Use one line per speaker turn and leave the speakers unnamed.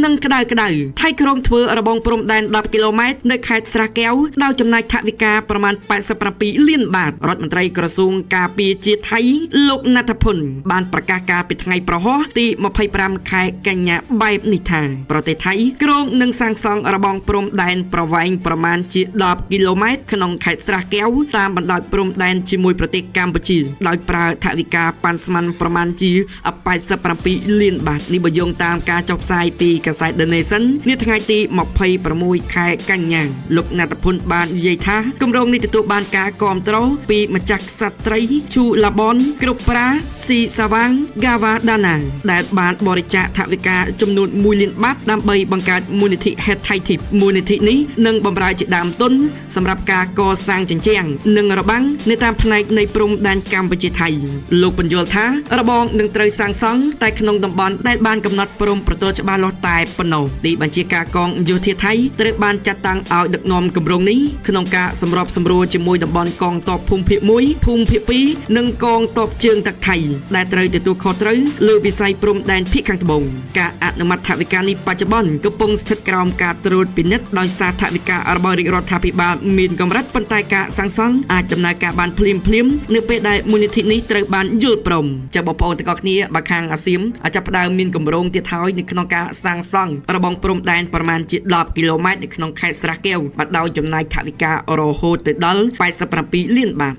និងក្តៅក្តៅថៃក្រុងធ្វើរបងព្រំដែន10គីឡូម៉ែត្រនៅខេត្តស្រះកែវដោយចំណាយថវិកាប្រមាណ87លានបាតរដ្ឋមន្ត្រីក្រសួងការពារជាតិថៃលោកណដ្ឋភុនបានប្រកាសការពីថ្ងៃប្រហោះទី25ខែកញ្ញាបែបនេះថាប្រទេសថៃក្រុងនឹងសាងសង់របងព្រំដែនប្រវែងប្រមាណជា10គីឡូម៉ែត្រក្នុងខេត្តស្រះកែវតាមបណ្ដោយព្រំដែនជាមួយប្រទេសកម្ពុជាដោយប្រើថវិកាប៉ាន់ស្មានប្រមាណជា87លានបាតនេះបើយោងតាមការចុះផ្សាយពីកាសែត The Nation នាថ្ងៃទី26ខែកញ្ញាលោកណដ្ឋភុនបាននិយាយថាគម្រោងនេះទទួលបានការគាំទ្រពីម្ចាស់ក្សត្រីឈូឡាបនគ្រប់ប្រាស៊ីសាវាងហ្គាវ៉ាដាណាដែលបានបរិច្ចាគថវិកាចំនួន1លានបាតដើម្បីបង្កើតមូលនិធិហេតថៃធីបមូលនិធិនេះនឹងបម្រើជាដើមទុនសម្រាប់ការកសាងជញ្ជាំងនិងរបាំងនៅតាមផ្នែកនៃព្រំដែនកម្ពុជាថៃលោកបញ្យល់ថារបងនឹងត្រូវសាងសង់តែក្នុងតំបន់ដែលបានកំណត់ព្រំប្រទល់ច្បាស់លាស់តែប៉ុណ្ណោះទីបញ្ជាការកងយោធិថៃត្រូវបានចាត់តាំងឲ្យដឹកនាំគម្រោងនេះក្នុងការសម្របសម្រួលជាមួយតំបន់កងទ័ពភូមិភាគ1ភូមិភាគ2និងកងទ័ពជើងទឹកថៃដែលត្រូវទទួលខុសត្រូវលើវិស័យព្រំដែនភាគខាងត្បូងការអនុម័តថវិកានេះបច្ចុប្បន្នកំពុងស្ថិតក្រោមការត្រួតពិនិត្យដោយសារថវិការបស់រាជរដ្ឋាភិបាលមានកម្រិតប៉ុន្តែការសាងសង់អាចដំណើរការបានភ្លាមៗនៅពេលដែលមូលនិធិនេះត្រូវបានយល់ព្រមចាបងប្អូនទាំងអស់គ្នាបើខាងអាស៊ាមចាប់ផ្ដើមមានគម្រោងទៀតហើយនៅក្នុងការសាងសង់របងព្រំដែនប្រមាណជា10គីឡូម៉ែត្រនៅក្នុងខេត្តស្រះកែវបាទដោយចំណាយថវិការហូតទៅដល់87លានបាត។